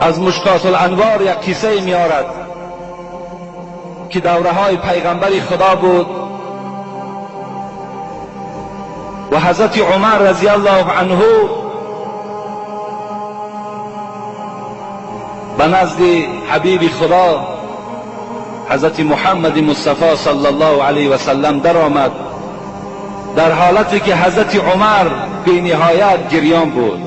Аз Мушкот аланвор як қиссае меорад, ки давраҳои пайғамбари Худо буд ва ҳазрати Умар разияллоҳу анҳу ба назди ҳабиби Худо ҳазрати Муҳаммади Мустафо саллаллоҳу алайҳи васаллам даромад, дар ҳолате ки ҳазрати Умар бениҳоят гирён буд.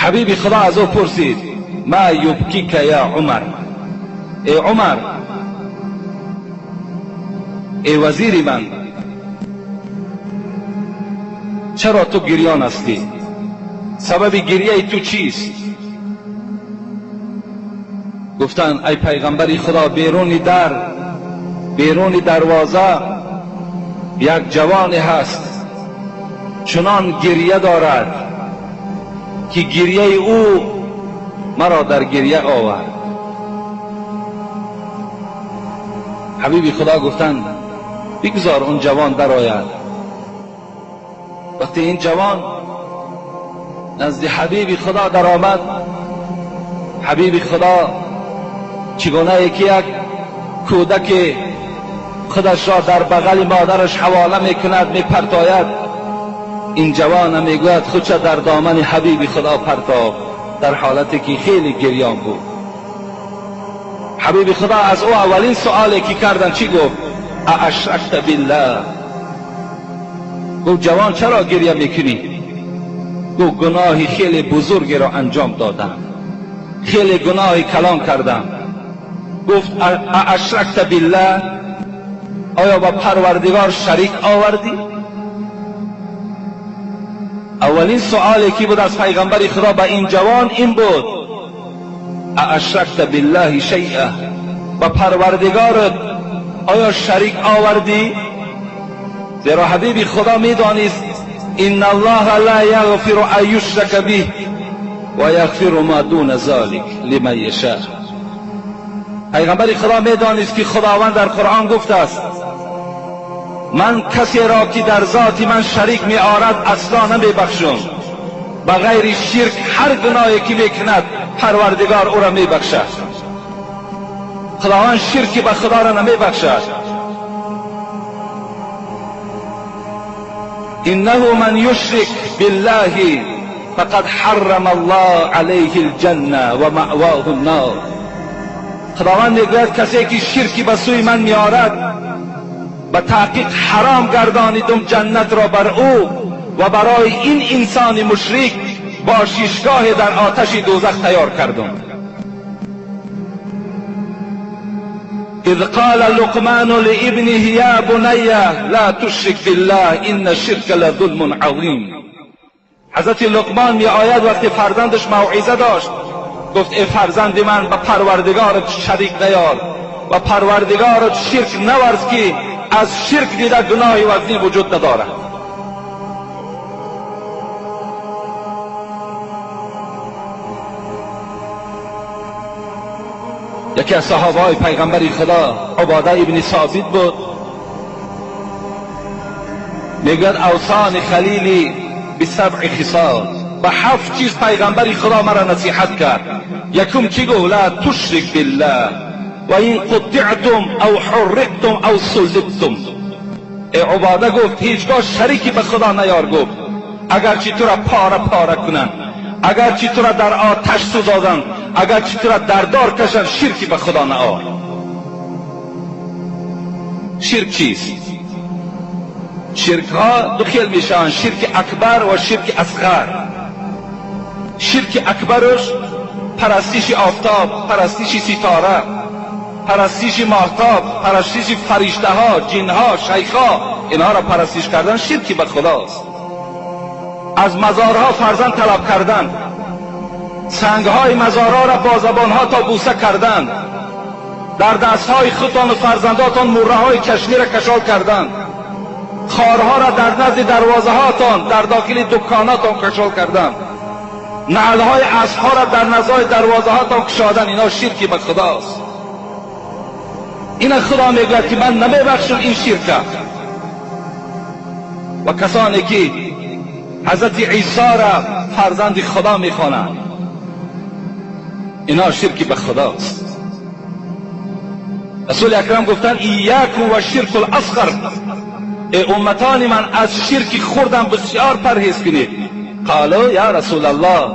Ҳабиби Худо аз ӯ пурсид: ма юбкика я Умар, эй Умар, эй вазири ман, чаро ту гирён ҳастӣ? Сабаби гирьяи ту чист? Гуфтанд: ай пайғамбари Худо, беруни дар, беруни дарвоза як ҷавоне ҳаст, чунон гирья дорад, ки гирьяи ӯ маро дар гирья овард. Ҳабиби Худо гуфтанд: бигзор он ҷавон дарояд. Вақте ин ҷавон назди ҳабиби Худо даромад, ҳабиби Худо чигунае ки як кӯдаке худашро дар бағали модараш ҳавола мекунад, мепартояд, ин ҷавона мегӯяд худша дар домани ҳабиби Худо партоб, дар ҳолате ки хеле гирён буд. Ҳабиби Худо аз ӯ аввалин суоле ки карданд чӣ гуфт? Аашракта биллаҳ. Гуфт: ҷавон, чаро гирья мекунӣ? Гуфт: гуноҳи хеле бузургеро анҷом додам, хеле гуноҳи калон кардам. Гуфт: аашракта биллаҳ, оё ба Парвардигор шарик овардӣ? Аввалин суоле ки буд аз пайғамбари Худо ба ин ҷавон ин буд: аашракта биллаҳи шайъа, ба Парвардигорат оё шарик овардӣ? Зеро ҳабиби Худо медонист: инна аллоҳа ла яғфиру ан юшрака биҳ ва яғфиру ма дуна золик лиман яша. Пайғамбари Худо медонист, ки Худованд дар Қуръон гуфтааст: ман касеро, ки дар зоти ман шарик меорад, асло намебахшум. Ба ғайри ширк ҳар гуноҳе ки мекунад, Парвардигор ӯро мебахшад. Худованд ширки ба Худоро намебахшад. Иннаҳу ман юшрик биллаҳи фақад ҳаррама аллоҳ алайҳи алҷанна ва маъвоҳу ннор. Худованд мегӯяд: касе ки ширки ба сӯи ман меорад, ба таҳқиқ ҳаром гардонидум ҷаннатро бар ӯ ва барои ин инсони мушрик бошишгоҳе дар оташи дӯзах тайёр кардум. إذ قال لقمان لابنه يا بني لا تشرك بالله إن الشرك لظلم عظیم. حضرت لقمان می آید، وقتی فرزندش موعظه داشت، گفت: ای فرزند من، به پروردگارت شریک نیار و پروردگارت شرک نورز، که از شرک دیده گناهی وزنی وجود ندارد. یکی از صحابه های پیغمبر خدا عباده ابن ثابت بود. میگوید: اوصانی خلیلی بسبع خصال، به هفت چیز پیغمبر خدا مرا نصیحت کرد. یکم چی گفت؟ لا تشرک بالله و این قطعتم او حرقتم او صلبتم. ای عباده، گفت، هیچگاه شریکی به خدا نیار. گفت اگرچه تو را پاره پاره کنند، اگرچه تو را در آتش سوزادند، اگرچه تو را در دار کشند، شرکی به خدا نآر. شرک چیست؟ شرک ها دو خیل میشن: شرک اکبر و شرک اصغر. شرک اکبرش پرستش آفتاب، پرستش ستاره، پرستش ماهتاب، پرستش فرشته ها، جن ها، شیخ ها، اینها را پرستش کردن شرکی به خداست. از مزارها فرزند طلب کردن، سنگ های مزارها را با زبان ها تا بوسه کردن، در دست های خودتان و فرزنداتان مره های کشمی را کشال کردن، خارها را در نزد دروازه هاتان، در داخل دکاناتان کشال کردن، نعلهای اسبها را در نزای دروازه هاتان کشادن، اینا شرکی به خداست. این خدا میگوید که من نمیبخشم این شرک. و کسانی که حضرت عیسی را فرزند خدا میخوانند. اینا شرک به خداست. رسول اکرم گفتن ایاکم و شرک الاصغر، ای امتان من از شرک خوردم بسیار پرهیز کنید. قالوا یا رسول الله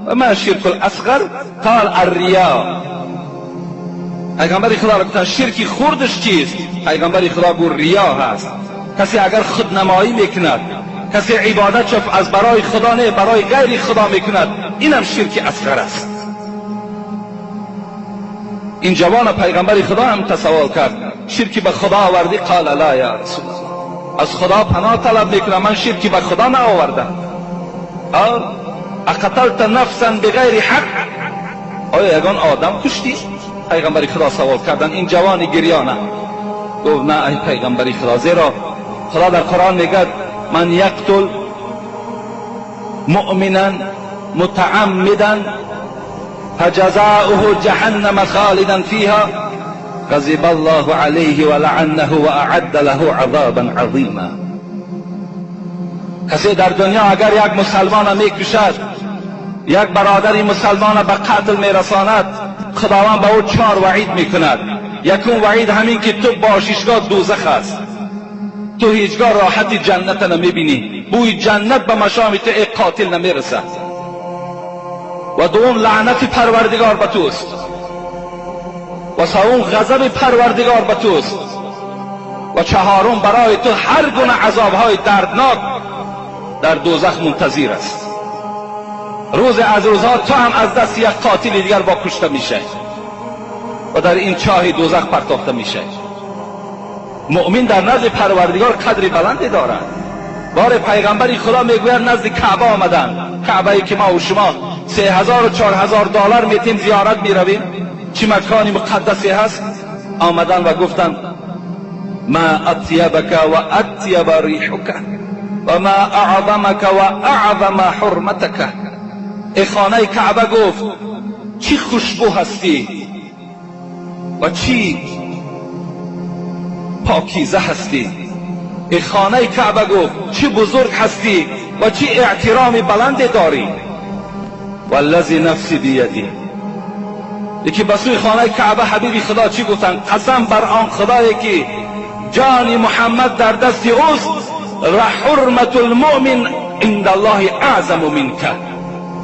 و ما شرک الاصغر؟ قال الریا. پیغمبر خدا را گفتن شرک خوردش چیست؟ پیغمبر خدا گفت ریا هست. کسی اگر خودنمایی میکند، کسی عبادت از برای خدا نه برای غیر خدا میکند، اینم شرک اصغر است. این جوان پیغمبر خدا هم تسوال کرد شرکی به خدا آوردی؟ قال لا یا رسول الله، از خدا پناه طلب میکنم، من شرکی به خدا نآوردم. قال اقتلت نفسا بغیر حق، آیا یگان آدم کشتی؟ پیغمبر خدا سوال کردن این جوان گریانه. گفت نه ای پیغمبر خدا، زیرا خدا در قرآن میگه من یقتل مؤمنا متعمدا فجزاؤه جهنم خالدا فيها غضب الله عليه ولعنه وأعد له عذابا عظیما. کسی در دنیا اگر یک مسلمان میکشد، یک برادر مسلمان به قتل میرساند، خداوند به او 4 وعید میکند. یکم وعید همین که تو باششگاه دوزخ است، تو هیچگاه راحت جنت نمیبینی، بوی جنت به مشام تو ای قاتل نمیرسد. و دوم لعنت پروردگار به توست، و سوم غضب پروردگار به توست، و چهارم برای تو هر گونه عذابهای دردناک در دوزخ منتظر است. روز از روزها تو هم از دست یک قاتل دیگر با کشته میشه و در این چاه دوزخ پرتاخته میشه. مؤمن در نزد پروردگار قدر بلندی دارد. بار پیغمبری خدا میگوید نزد کعبه آمدن، کعبه ای که ما و شما 3000 و 4000 دلار میتیم زیارت میرویم، چی مکانی مقدسی هست. آمدن و گفتن ما اطیبک و اطیب ریحک و ما اعظمک و اعظم حرمتک. ای خانه کعبه گفت چی خوشبو هستی و چی پاکیزه هستی. ای خانه کعبه گفت چی بزرگ هستی و چی احترام بلند داری. والذی نفسی بیدی. یکی به سوی خانه کعبه حبیب خدا چی گفتن؟ قسم بر آن خدایی که جان محمد در دست اوست، لحرمت المؤمن عند الله اعظم منک.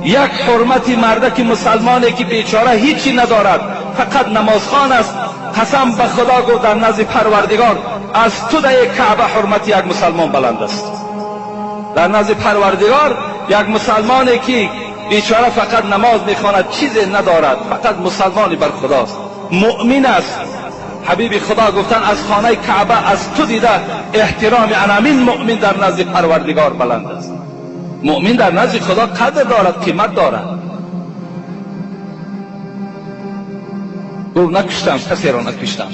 یک حرمت مردک مسلمانی که بیچاره هیچی ندارد، فقط نمازخوان است، قسم به خدا گفت در نزد پروردگار از تو در کعبه حرمت یک مسلمان بلند است. در نزد پروردگار یک مسلمانی که بیچاره فقط نماز میخواند، چیزی ندارد، فقط مسلمانی بر خداست، مؤمن است. حبیب خدا گفتن از خانه کعبه از تو دیده احترام انامین مؤمن در نزد پروردگار بلند است. مؤمن در نزد خدا قدر دارد، قیمت دارد. گفت نکشتم، کسی را نکشتم.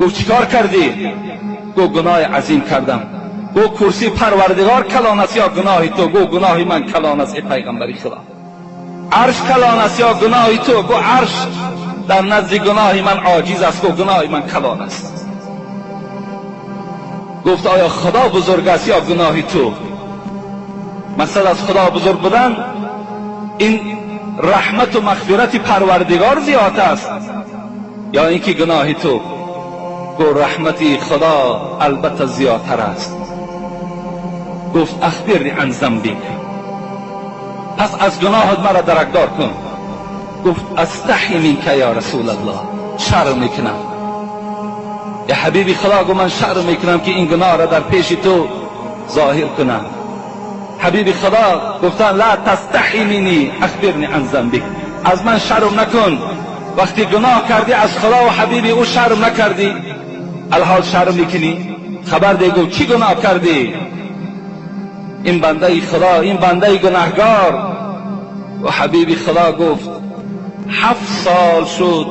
گفت چیکار کردی؟ گفت گناه عظیم کردم. گفت کرسی پروردگار کلان است یا گناه تو؟ گفت گناه من کلان است ای پیغمبر خدا. عرش کلان است یا گناه تو؟ گفت عرش در نزد گناه من عاجز است. گفت گناه من کلان است. گفت آیا خدا بزرگ است یا گناه تو؟ مثلا از خدا بزرگ بودن این رحمت و مغفرت پروردگار زیاد است یا اینکه گناه تو؟ گفت رحمت خدا البته زیادتر است. گفت اخبرنی عن ذنبک، پس از گناهت مرا درکدار کن. گفت استحی منک یا رسول الله، شرم میکنم. یا حبیبی خدا گفت من شرم میکنم که این گناه را در پیش تو ظاهر کنم. حبیب خدا گفتن لا تستحی منی اخبرنی عن ذنبک، از من شرم نکن. وقتی گناه کردی از خدا و حبیبی او شرم نکردی، الحال شرم میکنی؟ خبر ده. گفت چی گناه کردی؟ این بنده خدا، این بنده گناهگار. و حبیب خدا گفت 7 سال شد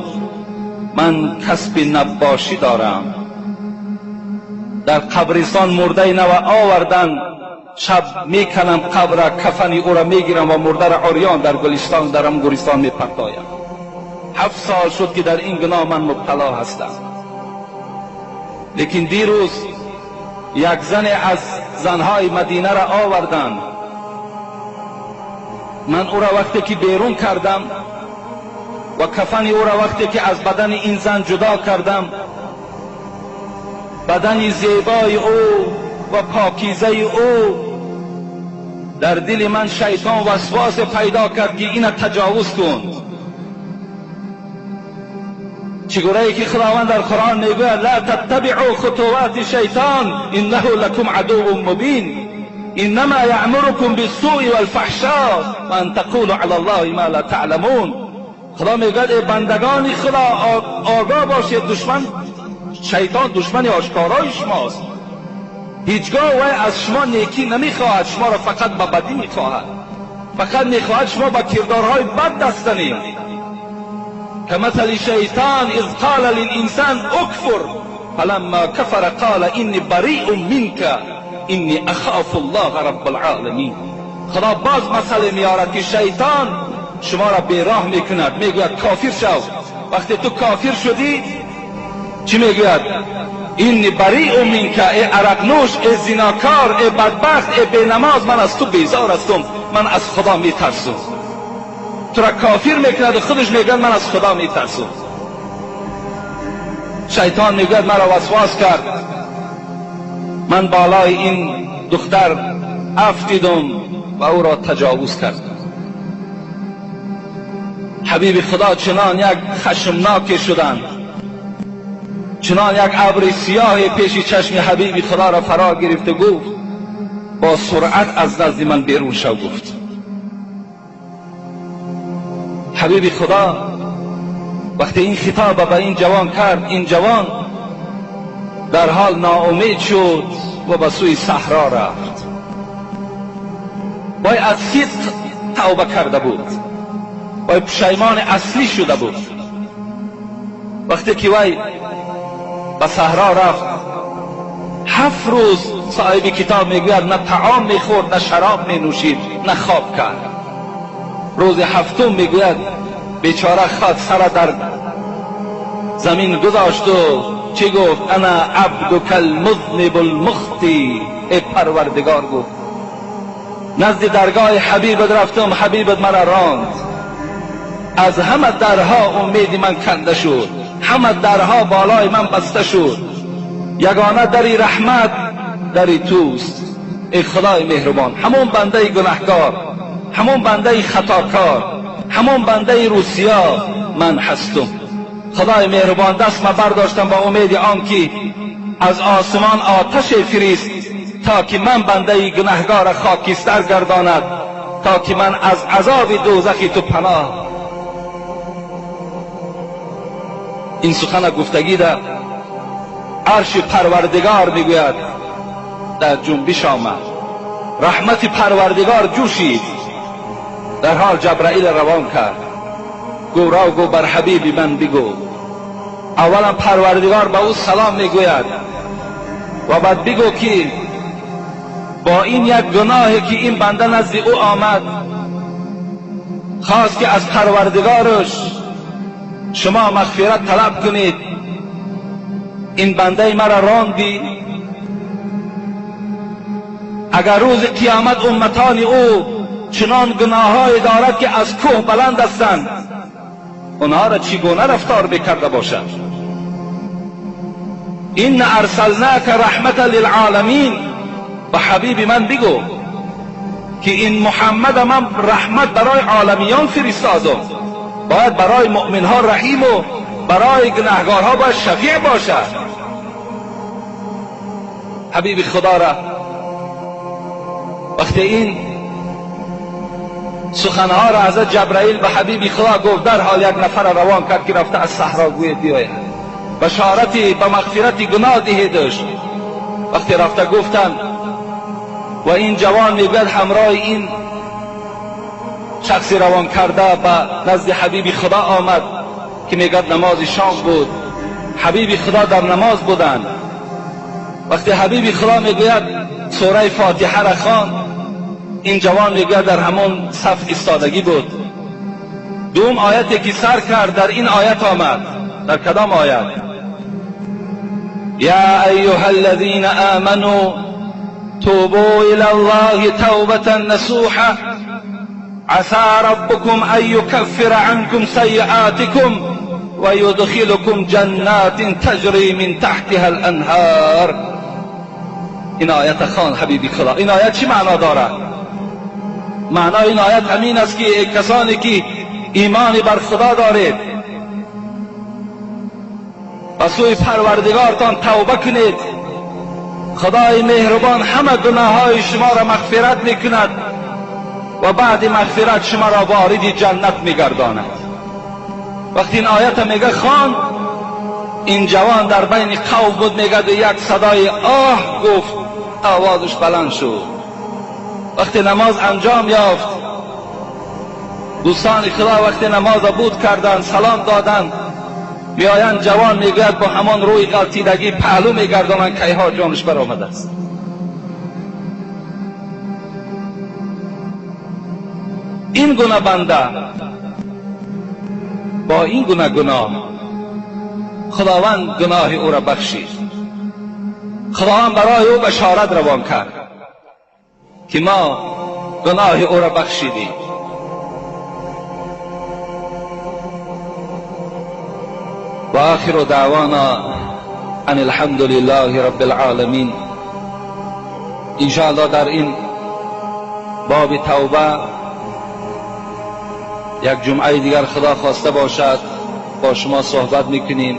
من کسب نباشی دارم، در قبرستان مرده نو آوردن، شب میکنم قبر، کفن او را میگیرم و مرده را عریان در گلستان، در هم گورستان میپرتایم. 7 سال شد که در این گناه من مبتلا هستم. لیکن دیروز یک زن از زنهای مدینه را آوردند، Ман ӯро вақте ки берун кардам ва кафани ӯро вақте ки аз бадани ин зан ҷудо кардам, бадани зебои ӯ ва покизаи ӯ дар дили ман шайтон васвас пайдо кард, ки ина таҷовуз кун. Чигунае ки Худованд дар Қуръон мегӯяд: ла таттабиъу хутувати шайтон иннаҳу лакум адуввун мубин иннама яъмурукум биссуи валфаҳшо ва ан тақулу ала Аллоҳи ма ла таъламун. Худо мегӯяд: эй бандагони Худо, огоҳ бошед, душман шайтон душмани ошкорои шумост. Ҳеҷгоҳ вай аз шумо некӣ намехоҳад, шуморо фақат ба бадӣ мехоҳад, фақат мехоҳад шумо ба кирдорҳои бад даст занед. كمثل الشيطان إذ قال للإنسان اكفر فلما كفر قال إني بريء منك إني أخاف الله رب العالمين. خدا باز مسئله میارد که شیطان شما را بیراه میکند، میگوید کافر شو. وقتی تو کافر شدی چی میگوید؟ إني بريء منك، ای عرقنوش، ای زیناکار، ای بدبخت، ای بینماز، من از تو بیزار هستم، من از خدا میترسم. تو را کافر میکند و خودش میگوید من از خدا میترسم. شیطان میگوید مرا وسواس کرد، من بالای این دختر افتیدم و او را تجاوز کردم. حبیب خدا چنان یک خشمناک شدند، چنان یک ابر سیاه پیش چشم حبیب خدا را فرا گرفت و گفت با سرعت از نزد من بیرون شو. گفت حبیب خدا وقتی این خطاب به این جوان کرد، این جوان در حال ناامید شد و به سوی صحرا رفت. وای از صدق توبه کرده بود، وای پشیمان اصلی شده بود. وقتی که وای به صحرا رفت، 7 روز صاحب کتاب میگوید نه طعام میخورد، نه شراب مینوشید، نه خواب کرد. روز هفتم میگوید بیچاره خاک سر در زمین گذاشت و چی گفت؟ انا عبدک المذنب المخطی. ای پروردگار، گفت نزد درگاه حبیبت رفتم، حبیبت مرا راند، از همه درها امید من کنده شد، همه درها بالای من بسته شد، یگانه دری رحمت دری توست. ای خدای مهربان، همون بنده گناهکار، همون بنده خطاکار، همون بنده روسیا من هستم. خدای مهربان، دست ما برداشتم با امید آن که از آسمان آتش فریست تا که من بنده گناهگار خاکستر گرداند، تا که من از عذاب دوزخ تو پناه. این سخن گفتگی در عرش پروردگار میگوید در جنبش آمد، رحمت پروردگار جوشید. در حال جبرائیل روان کرد، گو را گو بر حبیب من بگو. اولا پروردگار به او سلام میگوید و بعد بگو که با این یک گناهی که این بنده نزد او آمد، خواست که از پروردگارش شما مغفرت طلب کنید، این بنده مرا راندی. اگر روز قیامت امتان او چنان گناههای دارد که از کوه بلند هستند، اونها را چگونه رفتار بکرده باشد؟ این ارسلناک رحمت للعالمین. به حبیب من بگو که این محمد من رحمت برای عالمیان فرستادم، باید برای مؤمنها رحیم و برای گناهگارها باید شفیع باشد. حبیب خدا را وقتی این سخنها را حضرت جبرائیل به حبیب خدا گفت، در حال یک نفر روان کرد که رفته از صحرا گوید بیاید بشارتی به مغفرت گناه دهیدش. وقتی رفته گفتند و این جوان میگوید همراه این شخصی روان کرده به نزد حبیب خدا آمد که میگوید نماز شام بود، حبیب خدا در نماز بودند. وقتی حبیب خدا میگوید سوره فاتحه را خواند، این جوان میگوید در همون صف ایستادگی بود. دوم آیتی که سر کرد در این آیت آمد. در کدام آیت؟ یا ایها الذین آمنوا توبوا الی الله توبة نصوحا. عسى ربكم أن يكفر عنكم سيئاتكم ويدخلكم جنات تجري من تحتها الأنهار. این آیت خان حبیبی خدا. این آیت چی معنا دارد؟ معنای این آیت همین است که کسانی که ایمان بر خدا دارید به سوی پروردگارتان توبه کنید، خدای مهربان همه گناه های شما را مغفرت میکند و بعد مغفرت شما را وارد جنت میگرداند. وقتی این آیت میگه خان، این جوان در بین قوم بود، میگه یک صدای آه گفت، آوازش بلند شد. وقتی نماز انجام یافت، دوستان خدا وقتی نماز بود کردند، سلام دادند، میآیند، جوان میگوید با همان روی غلطیدگی پهلو میگردانند، کیها جانش برآمده است. این گونه بنده با این گونه گناه، خداوند گناه او را بخشید. خداوند برای او بشارت روان کرد که ما گناه او را بخشیدیم. و آخر دعوانا ان الحمد لله رب العالمین. انشاءالله در این باب توبه یک جمعه دیگر خدا خواسته باشد با شما صحبت میکنیم،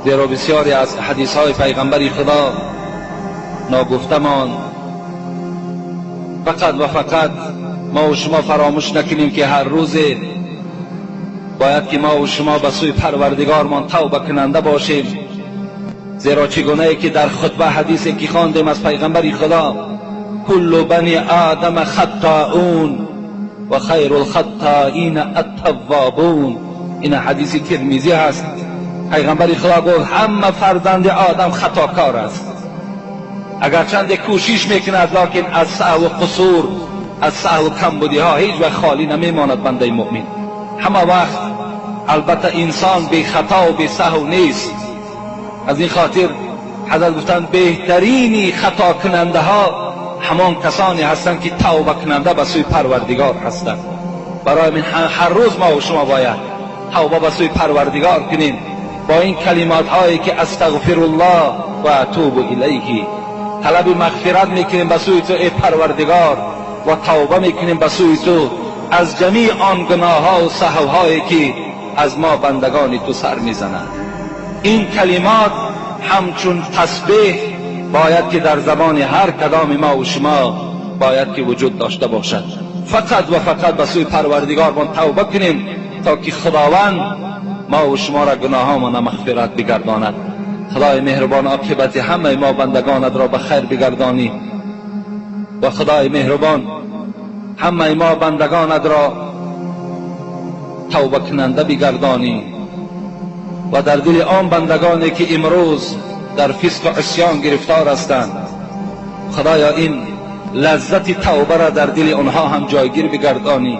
زیرا بسیاری از حدیث های پیغمبر خدا ناگفتمان. فقط و فقط ما و شما فراموش نکنیم که هر روز باید که ما و شما به سوی پروردگارمان توبه کننده باشیم، زیرا چگونه ای که در خطبه حدیثی که خواندیم از پیغمبر خدا، کل بنی آدم خطاؤون و خیر الخطائین التوابون. این حدیث ترمذی هست. پیغمبر خدا گفت همه فرزند آدم خطاکار است، اگرچند کوشش میکند لکن از سهو و قصور، از سهو و کمبودی ها هیچ وقت خالی نمیماند بنده مؤمن. همه وقت البته انسان بی خطا و بی سهو نیست. از این خاطر حضرت گفتند بهترینی خطا کننده ها همان کسانی هستند که توبه کننده به سوی پروردگار هستند. برای من هر روز ما و شما باید توبه به سوی پروردگار کنیم با این کلمات هایی که استغفر الله و اتوب الیه. طلب مغفرت میکنیم به سوی تو ای پروردگار و توبه میکنیم به سوی تو از جمیع آن گناه ها و سهو هایی که از ما بندگان تو سر میزنند. این کلمات همچون تسبیح باید که در زبان هر کدام ما و شما باید که وجود داشته باشد. فقط و فقط به سوی پروردگارمان توبه کنیم تا که خداوند ما و شما را گناهامان مغفرت بگرداند. خدای مهربان عاقبت همه ما بندگانت را به خیر بگردانی و خدای مهربان همه ما بندگانت را توبه کننده بگردانی و در دل آن بندگانی که امروز در فسق و عصیان گرفتار هستند، خدایا این لذت توبه را در دل آنها هم جایگیر بگردانی.